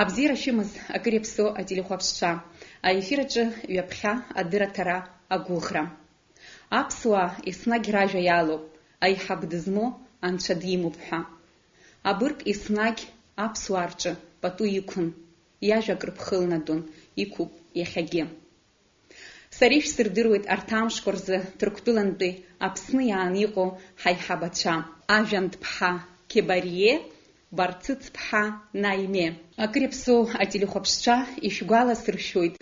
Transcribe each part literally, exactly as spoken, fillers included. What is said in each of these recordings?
Абзиара шәымаз, акыр иаԥсоу ателехәаԥшцәа, аефир аҿы ҩаԥхьа адырраҭара агәыӷра. Аԥсуаа еснагь ражәа иалоуп, аиҳаб дызмоу анцәа димоуп ҳәа. Абырг еснагь аԥсуаа рҿы пату иқәын, иажәа акрыԥхылнадон, иқәуп иахьагьы. Сара ишәсырдыруеит арҭ амшқәа рзы Ҭырқәтәылантәи Аԥсны иааны иҟоу ҳаиҳабацәа, Ажәанҭ-ԥҳа Кебарие, Барцыц-ԥҳа Наиме. Акыр иаԥсоу ателехәаԥшцәа ишәгәаласыршәоит,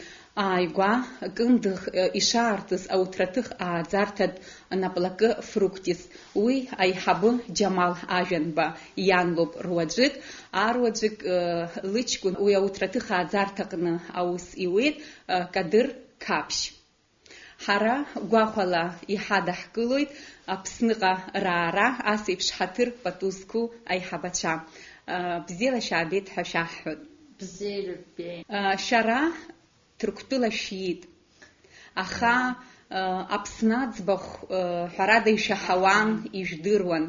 ааигәа Кындыӷ, э, ишаартыз ауҭраҭых ааӡарҭатә наплакы Фруктис. Уи аиҳабы Џьамал Ажәанба иан лоуп руаӡәык, аруаӡәык, э, лыҷкәын уи ауҭраҭых ааӡарҭаҟны аус иуеит, э, Кадыр Қаԥшь. Ҳара гәахәала иҳадаҳкылоит Аԥсныҟа раара ас еиԥш ҳаҭыр пату зқәу аиҳабацәа. Бзиала шәаабеит ҳәа шәаҳҳәоит. Бзиа иббеит. Шәара Ҭырқәтәыла шәиит. Аха, Аԥсны аӡбахә, ҳәарада, ишәаҳауан, ижәдыруан.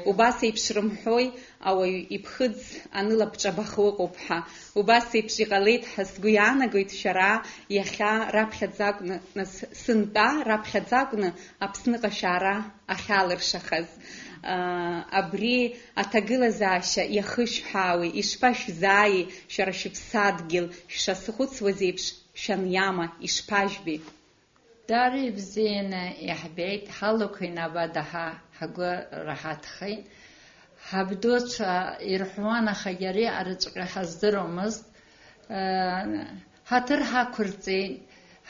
Убас еиԥш рымҳәои, ауаҩ иԥхыӡ анылабҿабахуа ыҟоуп ҳәа. Убас еиԥш иҟалеит ҳәа сгәы иаанагоит шәара иахьа раԥхьаӡа акәны, нас, сынтәа раԥхьаӡа акәны Аԥсныҟа шәара ахьалыршахаз. Абри аҭагылазаашьа иахышәҳәаауеи, ишԥашәзааи, шәара шәыԥсадгьыл, шәшазхәыцуаз еиԥш, шәаниама, ишԥажәбеи? Дара ибзианы иаҳбеит, ҳалақәа инаба даҳа ҳгәы раҳаҭхеит. Ҳабдуцәа ирҳәуан, аха иара иараҵәҟьа ҳаздыруамызт. Ҳаҭыр ҳақәырҵеит,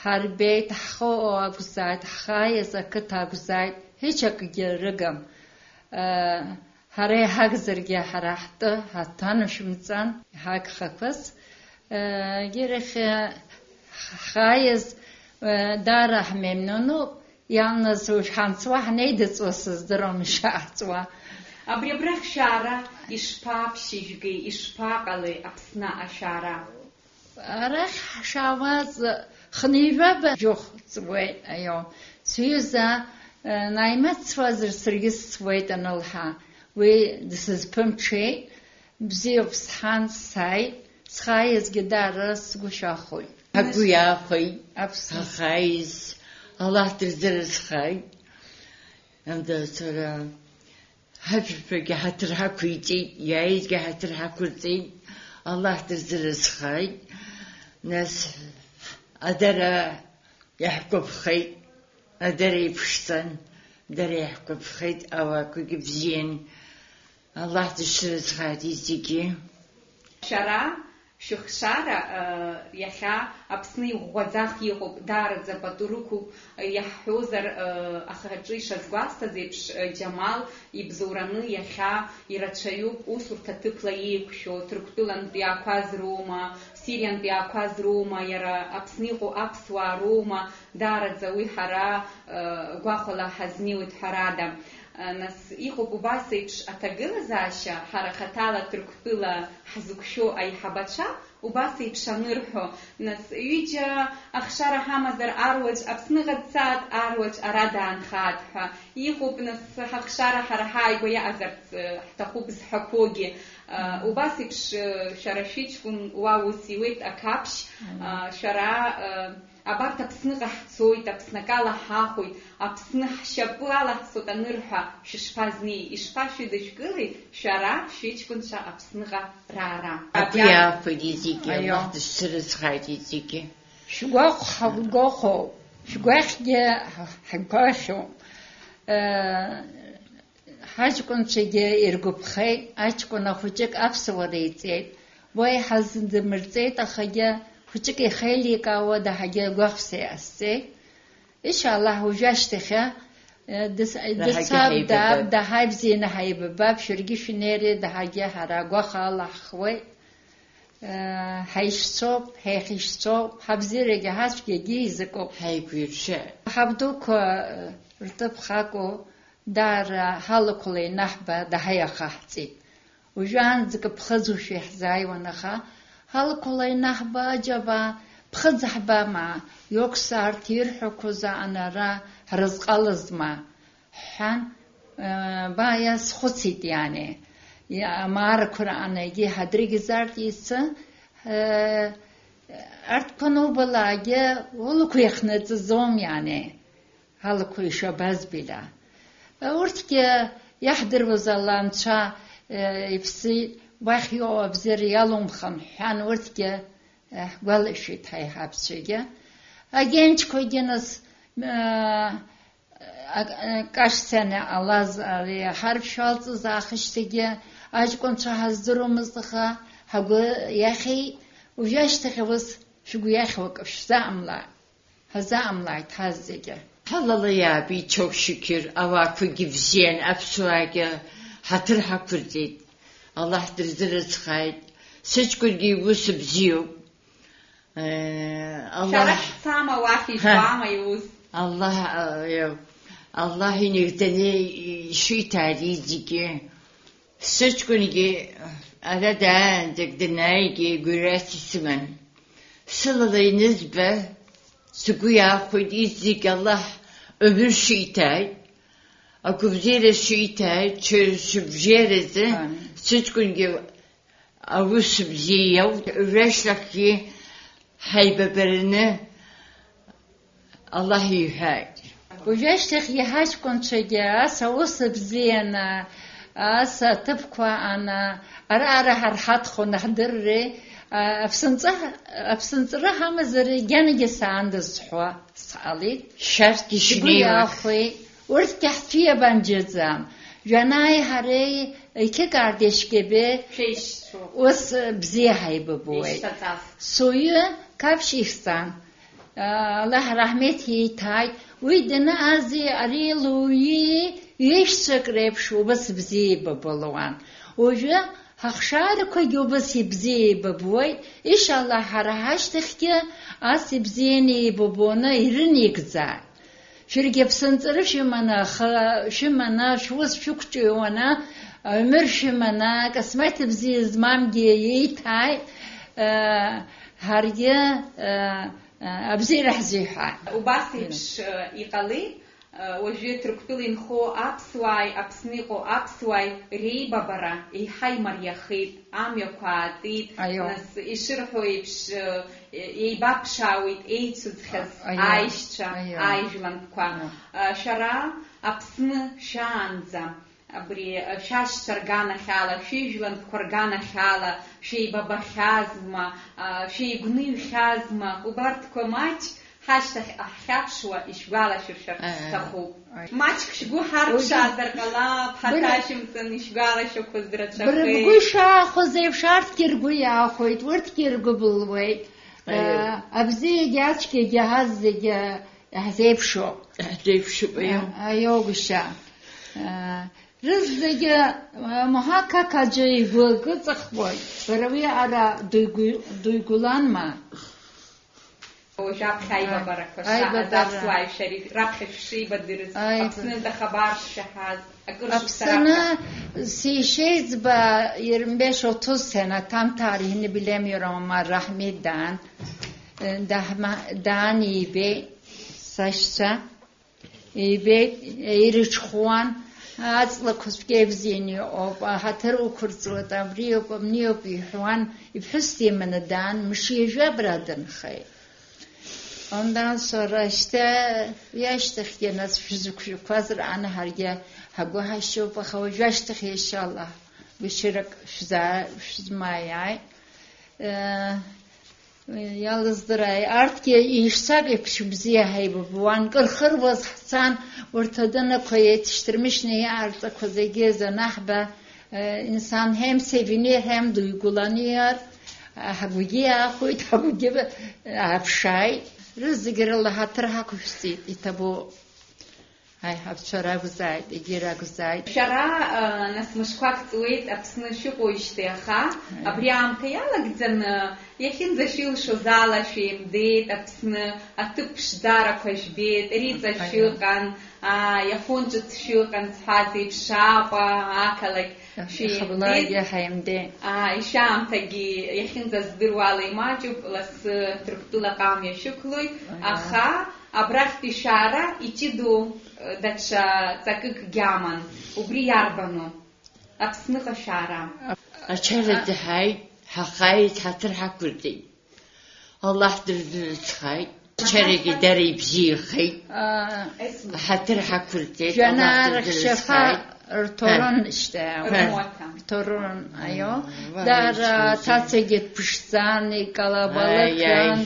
ҳарбеит, ҳхы акәзааит, ҳхаиаз ақыҭа акәзааит, ҳәа акгьы рыгым. Ҳара иҳагзаргьы ҳара ҳтәы ҳаҭанашәымҵан, иҳагхақәаз. Егьирахь ҳхаиаз, даара ҳмемнануп, иалназ уажә ҳанҵуа, ҳнеидыҵуа сыздыруам ишаҳҵуа. Абри абрахь шәаара ишԥаԥшьыжәгеи, ишԥаҟалеи Аԥсны ашәара? Арахь ҳшаауаз хынҩажәаба џьоух ҵуеит, аио. Сҩыза, э, наимаҵ сцуазар саргьы сцуеит анылҳа. Уи дсызԥымҽеит, бзиоуп сҳәан, сааит, схаиазгьы даара сгәы шәахәоит. Ҳгәы иаахәеит, Аԥсны. Ҳахаиз, Аллаҳ дырзыразхааит. Амда сара Ҳажәларгьы ҳаҭыр ҳақәиҵеит, иааизгьы ҳаҭыр ҳақәырҵеит, Аллаҳ дырзыразхааит. Нас, адара иаҳгәаԥхеит, адара иԥшӡан, дара иаҳгәаԥхеит, ауаақәагьы бзиан. Аллаҳ дышрыцхааит зегьы. Шәара шәыхшара, э, иахьа Аԥсны иӷәӷәаӡах иҟоуп, даараӡа пату рықәуп, э, иаҳҳәозар, э, ахаҿы ишазгәасҭаз еиԥш, э, Џьамал ибзоураны иахьа ирацәаҩуп усурҭа ҭыԥла еиқәшәо, Ҭырқәтәылантә иаақәаз роума, Сириантә иаақәаз роума, иара Аԥсны иҟоу аԥсуаа роума, даараӡа уи ҳара, э, гәахәала ҳазнеиуеит ҳәарада. Нас, иҟоуп убас еиԥш аҭагылазаашьа, ҳара хаҭала Ҭырқәтәыла ҳзықәшәо аиҳабацәа убас еиԥш анырҳәо, нас, ҩыџьа ахшара ҳамазар, аруаӡә Аԥсныҟа дцааит, аруаӡә ара даанхааит ҳәа. Иҟоуп, нас, ҳахшара ҳара ҳааигәа иаҟазарц, э, ҳҭахуп зҳәақәогьы. Э, убас еиԥш, э, шәара шәыҷкәын уа ус иуеит, Ақаԥшь, э, шәара, э, Абарҭ Аԥсныҟа ҳцоит, Аԥсны акала ҳахоит, Аԥсны ҳшьапы алаҳҵоит анырҳәа, шәышԥазнеи, ишԥашәыдышәкылеи шәара шәыҷкәынцәа Аԥсныҟа раара? Абри аахәеит зегьы, Аллаҳ дышрыцхааит зегьы. Шәгәахә ҳагәгәахәоуп, шәгәахьгьы ҳгәахьуп. Э, Ҳаҷкәынцәагьы иргәаԥхеит, аҷкәын ахәыҷык аԥсуара иҵеит. Уа иҳазыдмырҵеит, ахагьы хәыҷык ихеиликаауа даҳагьы гәахәса иҟасҵеит. Ишаллаҳ, уажәы ашьҭахьы, э, дыц-, Даҳагьы дыцәаб, ҳаибабап. Дааб, даҳа ибзианы ҳаибабап, шәаргьы шәнеири, даҳагьы ҳара агәаха алаҳхуеит. Э, ҳаишьцәоуп, ҳаихьышьцәоуп, ҳабзиарагьы ҳацәгьагьы еизакуп. Ҳаигәиршәа. Ҳабдуқәа, э, рҭыԥ хакәу, даара ҳалақәла инаҳба, даҳа иахаҳҵеит. Уажәаанӡагьы ԥхыӡушәа иаҳзааиуан, аха ҳалақәла инаҳба, аџьабаа, ԥхыӡ ҳбама, иоксарҭ ирҳәақәоз аҟанара ҳрызҟалазма? Ҳҳәан, э, ба иазхәыцит иани. Иа-, амаарақәа раан егьи ҳадрыгьы зарт иацы, Э, арҭқәа анубалаагьы, улақәа иахнаҵаӡом, иани, алақәа ишабаз била. Урҭгьы иаҳдыруаз ала анцәа, э, иԥсы уахь иоуа абзиара иалумхан ҳәан, урҭгьы, э, ҳгәалашәеит ҳаиҳабцәагьы. Агенчқәагьы нас, э, Ак-, кашцәаны алаз ари ҳарԥшәалҵыз аахышьҭагьы аҷкәынцәа ҳаздыруамызт, аха ҳгәы иахьеит, уажәы ашьҭахь ус шәгәы иахьуа акы шәзаамла-, ҳазаамлааит ҳазегьы. Ҳалала иаабеит Чоқь Шьықьыр, ауаақәагьы бзиан, аԥсуаагьы ҳаҭыр ҳақәырҵеит. Аллаҳ дырзырыцҳаит. Сыҷкәынгьы иус бзиоуп. Э, Аллаҳ. Шәара шәцама уахь, ҳа. Ижәбама иус? Аллаҳ, э, Аллаҳ инагӡаны ишиҭаари зегьы. Сыҷкәынгьы ара даараӡак данааигьы гәырҩас исыман. Сылала инызба, сгәы иаахәеит, изегь Аллаҳ омыр шиҭааит, агәабзиара шиҭааит, ҽы-, шыбжьаразы. Амин. Сыҷкәынгьы Аус бзиа иауҭ, рышьҭахьгьы ҳаибабараны Аллаҳ иҳәааит. Уажәы ашьҭахьгьы ҳаҷкәынцәагьы ас аус бзианы, ас аҭыԥқәа ана, ара, ара ҳарҳаҭхон ҳдырреи, а, аԥсынҵа-, аԥсынҵры ҳамазар, гьанагьы саандаз сҳәо сҟалеит. Шьарҭ Сгәы ишнеиуа. Иахәеит. Урҭгьы ҳцәиабанџьаӡам. Жәанааи ҳареи, иқьыкаардеи шькебе, Шәеишьцәоуп. Ус бзиа ҳаибабуеит. Ишьҭаҵас. Суаҩы қаԥшь ихьӡан. Аллаҳ раҳмеҭ ииҭааит. Уи данааз ари луаҩи иеишьцәак реиԥш убас бзиа еибабалуан. Уажәы ҳахшаарақәагьы убас ибзиа еибабуеит. Ишаллаҳ, ҳара ҳашьҭахьгьы ас ибзианы еибабоны ирынеигӡааит. Шәаргьы аԥсынҵры шәыманы, аха шәыманы, шәус шәықәҿиауаны, аҩмыр шәыманы, акасмаҭ бзиа змамгьы иеиҭааит, э, ҳаргьы, э, э, абзиара ҳзиҳәааит. Убас еиԥш, э, иҟалеит, э, уажәы Ҭырқәтәыла инхо аԥсуааи, Аԥсны иҟоу аԥсуааи реибабара еиҳа имариахеит, амҩақәа аатит, Аио. Нас ишырҳәо еиԥш, э, еибаԥшаауеит еицәыӡхьаз Аио. Аишьцәа, Аио. Аижәлантәқәа. Аио. Э, шәара Аԥсны шәаанӡа, абри, э, шәашьцәа рганахьала, шәижәлантәқәа рганахьала шәеибабахьазма, э, шәеигәныҩхьазма, убарҭқәа маҷ ҳашьҭахь ҳахьаԥшуа ишәгәалашәыршәарц Аио. Сҭахуп. Аио. Маҷк шәгәы ҳарԥшаазар ҟалап, Уажәы ҳаҭажьымҵан, ишәгәалашәақәаз рацәахеит. Бара бгәы ишаахәаз еиԥш, арҭгьы ргәы иаахәеит, урҭгьы ргәы былуеит. Аио. Э, абзиагьы ацәгьагьы ҳазегьы иаҳзеиԥшуп. Иаҳзеиԥшуп, аио. Э, аиогәышьа. Э, рызегьы, э, Муҳақақ аӡәы игәы кыҵахуеит. Бара уи ара дуигәи-, дуигәыланма? Уажәы аԥхьа аибабарақәа Аи-, шааз, аибабара. Аԥсуааи шәареи раԥхьа шәшеибадырыз, Аиба- Аԥснынтә ахабар шшәаҳаз, акыр шықәса Аԥсны раԥхьа. Сишеиӡба Ермбеш Оҭысен, аҭамҭаар иҳны билемирома раҳмет даан, э, даҳма-, даан ибеит сашьцәа. Ибеит, ирыҽхәуан, аҵлақәа цәгьа ибзианы иҟоуп, аҳаҭыр уқәырҵуеит, абриоуп, абниоуп иҳәуан, иԥҳәыс диманы даан, мши ҩажәи абра дынхеит. Ондан сара шьҭа иашьҭахьгьы нас шәзықәшәақәаз раан ҳаргьы ҳагәы ҳашьоуп, аха уажәы ашьҭахь, иншаллаҳ, гәышьарак шәзаа-, шәзмааиааит. Э, Иалыздырааи, арҭгьы еишьцәак еиԥш бзиа ҳаибабуан, кыр хыруаз ҳцан, урҭ адәынақәа еицышьҭырмышьны иаарҵақәаз егьи занаҳба, э, инсан ҳәа имсевини ҳәа имдуигәылан иар, ҳагәгьы иаахәеит, ҳагәгьы ааԥшааит. Рызегьы рыла ҳаҭыр ҳақәышәҵеит, иҭабуп. Аиҳабацәа ракәзааит, егьи ракәзааит. Шәара, э, нас мышқәак ҵуеит Аԥсны шәыҟоуижьҭеи, аха Аиа. Абри аамҭа иалагӡаны, иахьынӡашәылшоз ала шәеимдеит Аԥсны, аҭыԥ ԥшӡарақәа жәбеит, Риҵа Аиа. Шәыҟан, аа, Иафон ҿыц шәыҟан, сҳәаз еиԥш, Аҟәа, ақалақь Иахьа шәеимдеит. Былаагьы ҳаимдеит. Аа, ишәаамҭагьы иахьынӡаздыруа ала имаҷуп, лассы Ҭырқәтәылаҟа амҩа шәықәлоит, Аиа. Аха Абрахьтәи шәаара иҷыдоу, э, даҽа ҵакыкгьы аман. Убри иарбану? Аԥсныҟа шәаара. Ачара А- даҳаит, Ҳахааит, ҳаҭыр ҳақәырҵеит. Аллаҳ дырзыцхааит. Чарагьы дара ибзиахеит. Ҳаҭыр ҳақәырҵеит. Аллаҳ дырзыцхааит. Рҭорон шьҭа. Ҳа. Рҭорон, аио. М, дара ваҳа ҭацагьы дԥшӡан, икалабалықьан,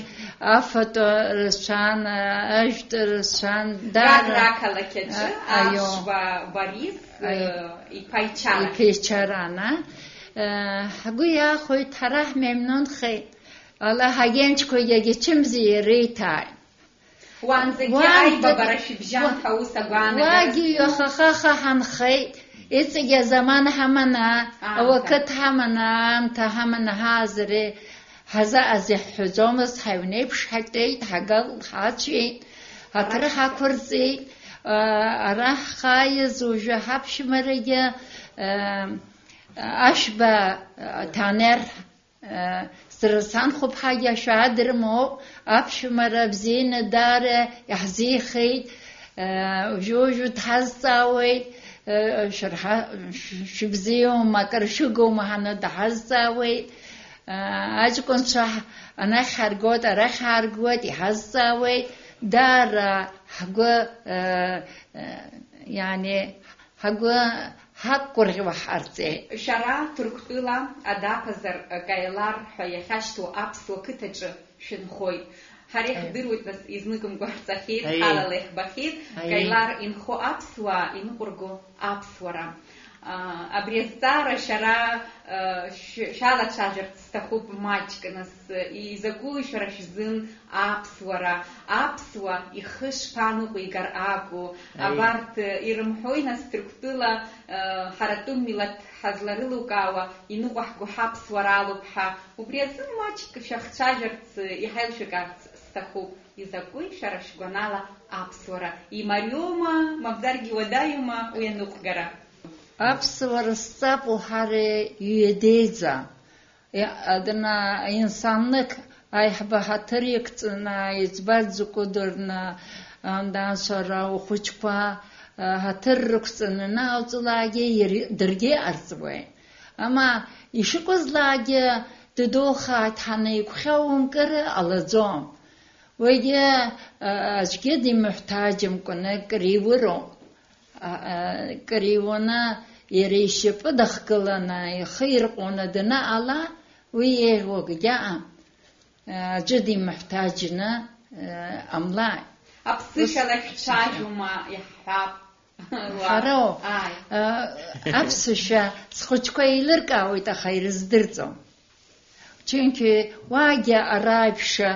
афото рацәан, ажәтә рацәан, дара. Гагра ақалақь аҿы, а, аио. Аԥшәма Борис, аио. Э, иԥа ичара. Иԥа ичаран, а? Э, ҳгәы иахәеит, ҳара ҳмеимнонхеит, ала ҳагенчқәагьы агьачымзи иреиҭааит. Уанӡагьы уан аибабара д-, шәыбжьан уа-, ҳәа ус агәаанагара уагьы сымоуп. Ҩахахаха ҳанхеит, иҵегь азаман ҳаманы, аамҭа. Ауақыҭ ҳаманы, аамҭа ҳаманы ҳаазаре, ҳазааз иаҳҳәаӡомызт, ҳаҩнеиԥш ҳатәеит, ҳагал ҳацәеит, ҳаҭыр ҳақәырҵеит, а, ара ҳхааиз уажәы ҳаԥшәмарагьы, а, Ашәба, а, Ҭанер, Сара санхәыԥҳагьы ашәаа дрымоуп, аԥшәмара бзианы даара иаҳзеихеит, уажәы-уажәы дҳазҵаауеит, шәарҳа-, шәыбзиоума, акыр шәыгоума ҳаны дҳазҵаауеит, аҷкәынцәа анахь ҳаргоит, арахь ҳааргоит, иҳазҵаауеит, даара ҳгәы, иани, Ҳгәы ҳақәгәырӷьуа ҳҟарҵеит. Шәара Ҭырқәтәыла адаԥазар Каилар ҳәа иахьашьҭоу аԥсуа қыҭаҿы шәынхоит. Ҳара иаҳдыруеит, нас, изныкымкәа ҳҵахьеит, ҳалала иаҳбахьеит. Каилар инхо аԥсуаа, иныҟәырго аԥсуара. А, абри азҵаара шәара, а, шә-, шәалацәажәарц сҭахуп маҷк, нас, изакәи шәара шәзын аԥсуара, аԥсуа ихы шԥаныҟәигар акәу? Аиеи. Абарҭ, э, ирымҳәои, нас, Ҭырқәтәыла, э, ҳара тәым милаҭ ҳазларылукаауа, иныҟәаҳго ҳаԥсуара алоуп ҳәа? Убри азын маҷк шәахцәажәарц, э, иҳаилшәкаарц сҭахуп. Изакәи шәара шәгәанала аԥсуара? Имариоума, мамзаргьы иуадаҩума уи аныҟәгара? Аԥсуара зҵап уҳәар ҩадеиӡам. Е, адна, инсаннык аиҳабы ҳаҭыр иқәҵаны, иӡбаз дзакәу дырны, андаанцәара ухәыҷқәа, а, ҳаҭыр рықәҵаны анаауҵалакгьы, ири-, даргьы иҟарҵуеит. Ама ишыҟазлакгьы дыдухааит ҳәа игәхьаа умкыр ҟалаӡом. Уигьы, а, аӡәгьы димыҳәҭаџьымкәаны кыр иуроуп. А, а, кыр иуны, иара ишьапы дахгыланы, ихы ирҟәаны данаҟала, уи еиӷьу акгьы аҟам. А, аӡәы димыҳәҭаџьны, а, ҟамлааит. Аԥсышәала ус шәцәажәома, иаҳҳәап. Ҳароу, ааи. А, аԥсышәа схәыҷқәа еилыркаауеит, аха ирыздырӡом. Чынқьи уаагьы ара аиԥш, а,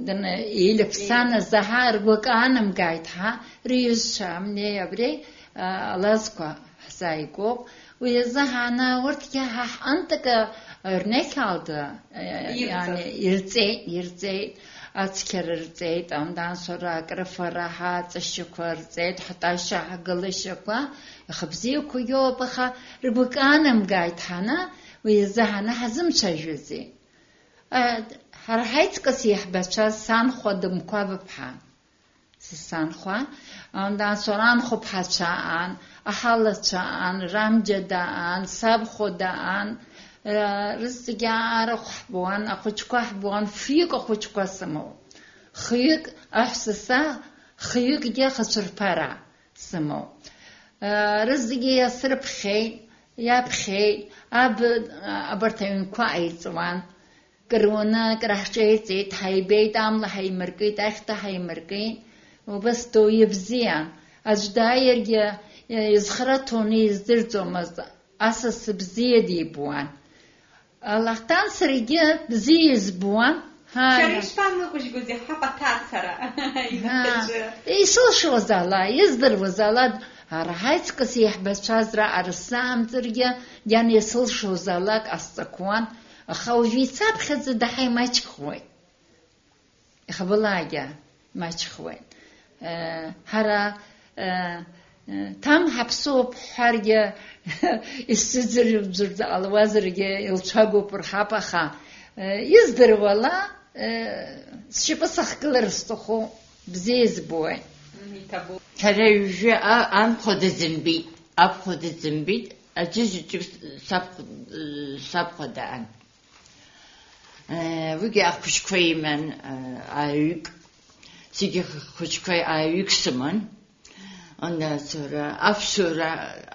дын-, еилаԥсаны заҳа ргәы каанамгааит, ҳа, рҩызцәа, амнеи абри, а, алазқәа ҳзааигәоуп. Уи азы ҳааны урҭгьы ҳа ҳҟынтәык рнеихьалда, а, ирҵаз. Иани, ирҵеит, ирҵеит, ацқьара рҵеит, амдансура, акрыфара, ҳаҵашьақәа рҵеит, ҳтәашьа, ҳгылашьақәа, ихы бзиақәа иоуп, аха ргәы каанамгааит ҳаны, Уи азы ҳаны ҳазымцәажәази? Э, ҳара ҳаиҵкыс иаҳбацәаз санхәа Дымқәа быԥҳа. Сасанхәа, ан-, ан-, анхәыԥҳацәа аан, аҳалацәа аан, рамџьада аан, сабхәада аан, э, рызегьы аарахә ҳбуан, ахәыҷқәа ҳбуан, фҩык ахәыҷқәа сымоуп. Хҩык аҳәса са, хҩыкгьы ахацәырԥара сымоуп. Рызегьы иасырԥхьеит, иаԥхьеит, аб-, абарҭ аҩнқәа ҟаиҵуан. Кыр уны, кыр ҳҿеиҵеит, ҳаибеит, амла ҳаимыркит, ахьҭа ҳаимыркит. Убас доу ибзиан. Аӡә дааиргьы, изхраҭоны издырӡомызт, асас бзиа дибуан. Аллаҳ ҭан саргьы бзиа избуан. Ҳа, шәара ишԥаныҟәыжьгози ҳаб аҭацара? Ҳа, инапаҿы. Исылшоз ала, издыруаз ала, ара ҳаиҵкыс иаҳбацәаз раҟара сзаамҵыргьы, иан исылшоз ала ҟасҵақәуан, аха уажә ицаԥхьаӡа даҳа имаҷхуеит. Ихабылаагьы маҷхуеит. Э, ҳара, э, э, ҭам ҳаԥсуоуп ҳҳәаргьы, исзыӡырҩуазаргьы илцәагоуп рҳәап, аха, э, издыруала, э, сшьапы сахгылар сҭаху, бзиа избоит. Мм, иҭабуп. Ҳара ҩажәа а-, анхәа дазымбеит, абхәа дазымбеит. Аӡәы заҵәык саб-, сабхәа даан. Э, уигьы ахәыҷқәа иман, э, ааҩык. Зегьы хәыҷқәа ааҩык сыман. Ана сара аԥсуара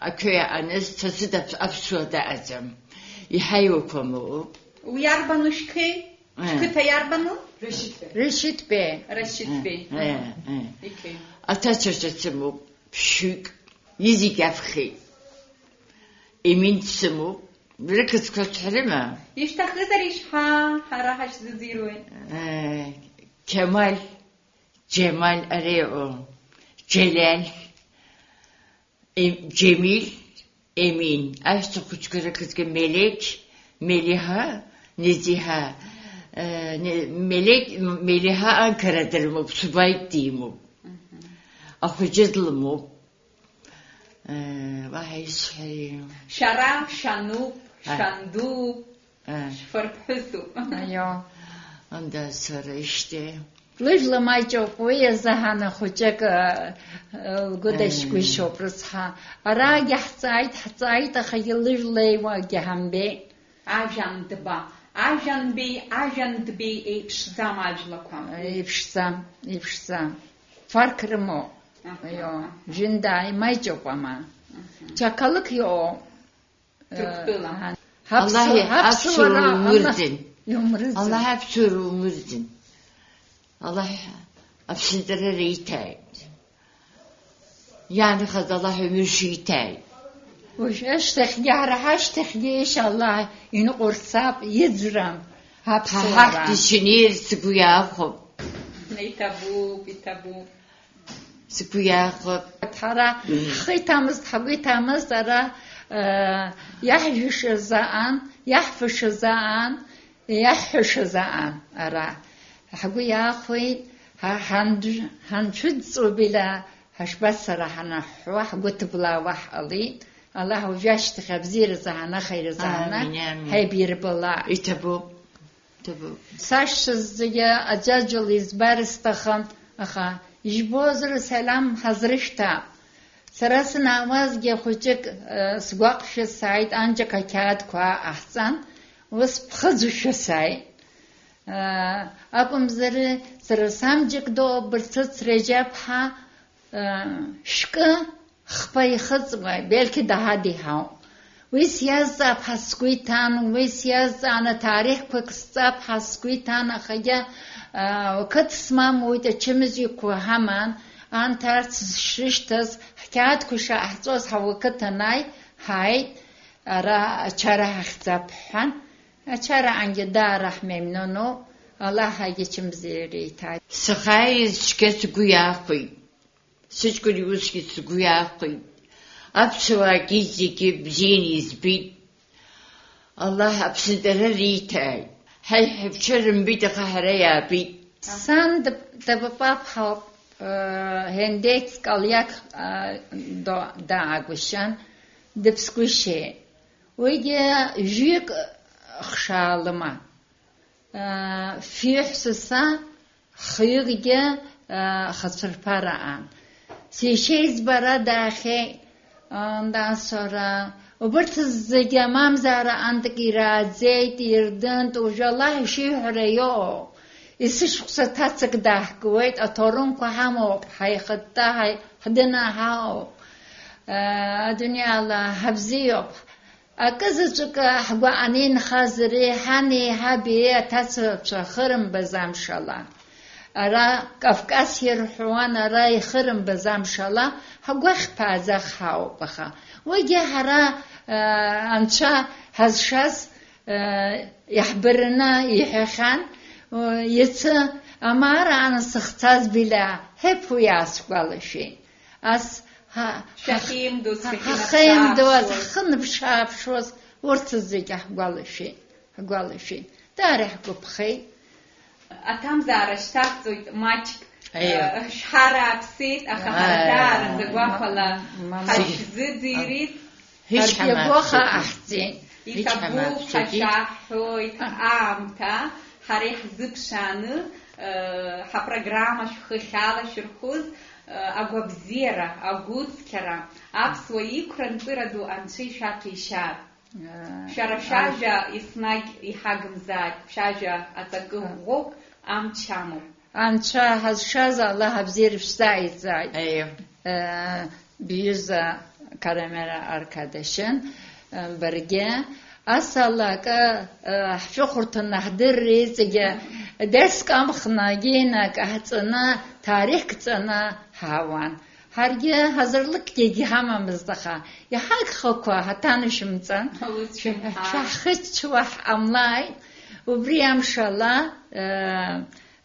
ақәа иааныз, са сыда аԥ-, аԥсуа даҟаӡам. Иҳаиуақәа мыҟоуп. Уи иарбану шәқеи? Э. Шәқыҭа иарбану? Рашьыҭбеи. Рашьыҭбеи. Э, э, э. Иқеи. Аҭацәаҿы сымоуп, ԥшьҩык. Изегь аԥхьеит. Емин дсымоуп. Рықыцқәа сҳәарыма? Ишәҭахызар ишәҳәа, ҳара ҳашәзыӡырҩуеит. Э, Қьамал, Џьамал, ари ыҟоу, Џьалиал, Ем-, Џьемил, Емин, аҳәса хәыҷқәа рықыцқәа, Мелеқь, Мелиҳа, Незиҳа, э, не-, Мелеқь, Мелиҳа анкара дырмоуп, субаит димоуп. Мгм. Ахәыҷы длымоуп. Э, уаҳа исҳәари? Шәара шәануп, А. шәандууп, А. шәфырԥҳәысуп. Аио, анда сара ишьҭеи. Лыжәла маҷуп, уи азы ҳан ахәыҷык, э, лгәы Э. дашьгәышьоуп, рыцҳа. Арагьы ҳҵааит, ҳҵааит, ахагьы лыжәла еиуагьы ҳамбеи. Ажәандба, ажәанбеи, ажәандбеи еиԥшӡам ажәлақәа. Еиԥшӡам, еиԥшӡам. Фарк рымоуп. Аҳа, Ио, аҳа. Жәында имаҷуп ама. Аҳа. Чақалык иоуп. Ҭырқәтәыла. Э, ҳаԥсу-, Аллаҳ ҳаԥсуара аԥсуара Аллаҳ умырӡын. Иумырӡын. Аллаҳ аԥсуара умырӡын. Аллаҳ аԥсынҵры риҭааит. Иаанхаз Аллаҳ аҩны шиҭааит. Уажә ашьҭахьгьы, ҳара ҳашьҭахьгьы, ишьаллаҳ, иныҟәырцап, иӡрам Ҳа аԥсуара. Ҳахьтәы шьнеир сгәы иаахәап. Иҭабуп, иҭабуп. Сгәы иаахәап. Ҳара ҳхы иҭамызт, ҳгәы иҭамызт, ара, э, иаҳжәышаз аан, иаҳфышаз аан, Иаҳҳәашаз аан, ара ҳгәы иаахәеит, ҳа ҳандж-, ҳанцәыҵҵо била, ҳашбацара ҳанаҳҳәуа, ҳгәы ҭыблаауа ҳҟалеит. Аллаҳ уажәы ашьҭахь абзиаразы ҳанахаиразы ҳана Амин, амин. Ҳаибирбала. Иҭабуп, иҭабуп. Сашьцәа зегьы аӡәаӡәала избар сҭахын, аха ижәбозар салам ҳазрышәҭа. Сара санаауазгьы хәыҷык, э, сгәаҟшәа сааит, анҷак ақьаадқәа ааҟаҳҵан, ус ԥхыӡушәа сааит. Э, акәымзар, сара самҷык ду Бырцыц Реџьаԥҳа, э, шәкы хԥа ихыҵуа, бельқьи даҳадиҳауп. Уи сиазҵаап ҳәа сгәы иҭан, уи сиазҵааны ҭаарихқәак сҵап ҳәа сгәы иҭан, ахагьы, аа, уақыҭ смамуит, ачымазаҩқәа ҳаман, анҭ арҭ зшрышьҭаз, ҳқьаадқәа шааҳҵоз ҳауақыҭ анааи, ҳааит, ара ачара ҳахьӡап ҳҳәан, ачара ангьы даара ҳмемноноуп, Аллаҳ ачымазаҩра иҭааит. Сахьааиз цәгьа сгәы иаахәеит. Сыҷкәын иусгьы сгәы иаахәеит. Аԥсуаагьы зегьы бзианы избеит. Аллаҳ аԥсынҵры риҭааит. Ҳаиҳабцәа рымбеит, аха ҳара иаабеит. Сан дып-, дыпапа ҳауп, э, ҳендеиц калиак, э, до-, даагәышьан, дыԥсгәышьеит. Уигьы жәҩык хшаа лыман. Фҩы ҳәсаса, хҩыкгьы, хацәырԥараан. Сишьеиҵбара даахьеит, нас ара, убырҭ зегьы амамзаара антык ирааӡеит, ирдынт, уажәы Аллаҳ ишиҳәара иоуп. Есышықәса ҭацак даҳкуеит, аҭоурымқәа ҳамоуп, ҳаихатта ҳаи-, ҳдынаҳауп. Адунеи ала ҳабзиоуп. Акы заҵәык ҳгәаҟны инхазар, ҳани ҳаби аҭацацәа хырымбаз амшала. Ара Кавказ ирҳәуан, ара ихырымбаз амшала, ҳгәахьԥааӡах ҳауп, аха уигьы ҳара, э, анцәа ҳазшаз, э, иаҳбараны иҳәахьан, э, иацы амаара аан сыхцаз Билиа, ҳәа уи аасгәалашәеит. Ас ҳа-, Шәахьеимдоз, ҳа-, шәахьынаԥшааԥшуаз. Ҳахеимдоз, ҳахынаԥшааԥшуаз, урҭ зегьы ҳгәалашәеит, ҳгәалашәеит. Даара ҳгәаԥхеит. Аҭамзаара шьҭаҳҵоит маҷк. Аиеи. Э, шәҳарааԥсеит, аха ҳара, аиеи, даараӡа гәахәала ма-, ма-, ма-, ҳашәзыӡырҩит. Ҳаргьы агәаха ҳамаԥсыци. Аҳҵеит. Иҭабуп, ҳашәаҳҳәоит, а, аамҭа, ҳара иаҳзыԥшааны, э, ҳапрограмма шәхы ахьалашәырхәыз, э, агәабзиара, агәыцқьара, аԥсуа иқәра нҵыра ду Анцәа ишәаҭәеишьааит. Шәара шәажәа еснагь иҳагымзааит, шәажәа аҵакы ӷәӷәоуп, амч амоуп. Анцәа ҳазшаз Аллаҳ абзиара шәзааиҵааит. Аиеи. Э, бҩыза Карамера Аркадашьын, э, баргьы. Ас ала акы, э, ҳшәыхәырҭаны ҳдырра иҵегьы дерск амхны, гены акы ҳҵаны, ҭаарихк ҵаны ҳаауан. Ҳаргьы ҳазырлыкгьы егьҳамамызт, аха иҳагхақәа ҳаҭанашәымҵан. Ус шәымҳәан. Шәаҳхыччауа ҳҟамлааит. Убри амшала, э,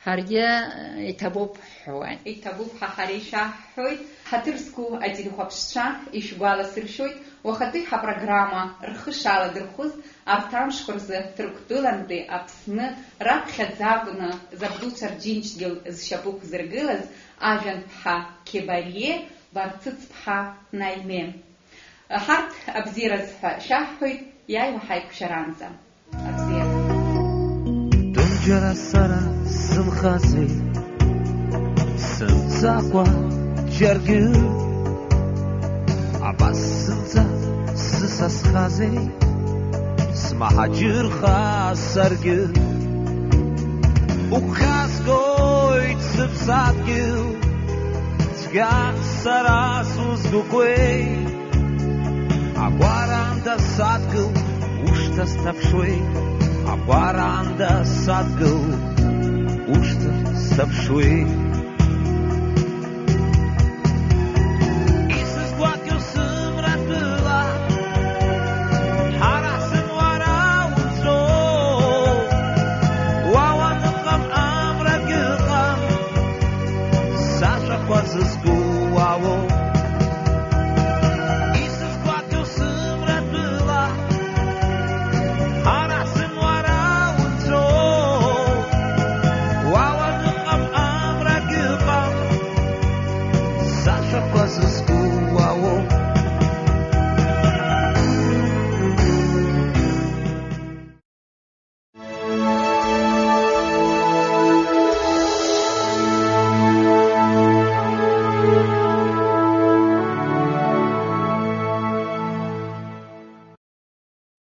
ҳаргьы, э, иҭабуп ҳҳәуеит. Иҭабуп ҳәа ҳара ишәаҳҳәоит. Ҳаҭыр зқәу ателехәаԥшцәа ишәгәаласыршәоит, уахатәи ҳапрограмма рхы шаладырхәыз арҭ амшқәа рзы Ҭырқәтәылантәи Аԥсны раԥхьаӡа акәны Забду Цәарџьынџьтәгьыл зшьапы ықәзыргылаз ажәантәҳәа Кебарие Барцыц-ԥҳа Наиме. Ҳарҭ абзиараз ҳәа шәаҳҳәоит, иааиуа ҳаиқәшәаранӡа. Абзиара. Тәымџьара сара сзынхазеи, сымцакәа џьаргьы? Абас зынӡа сысасхазеи, смаҳаџьырха саргьы? Угәхьаазгоит сыԥсадгьыл, цәгьа сара сузгәыкуеит. Агәараанда садгыл, ушҭа сҭаԥшуеит. Агәараанда садгыл, ушҭа сҭаԥшуеит.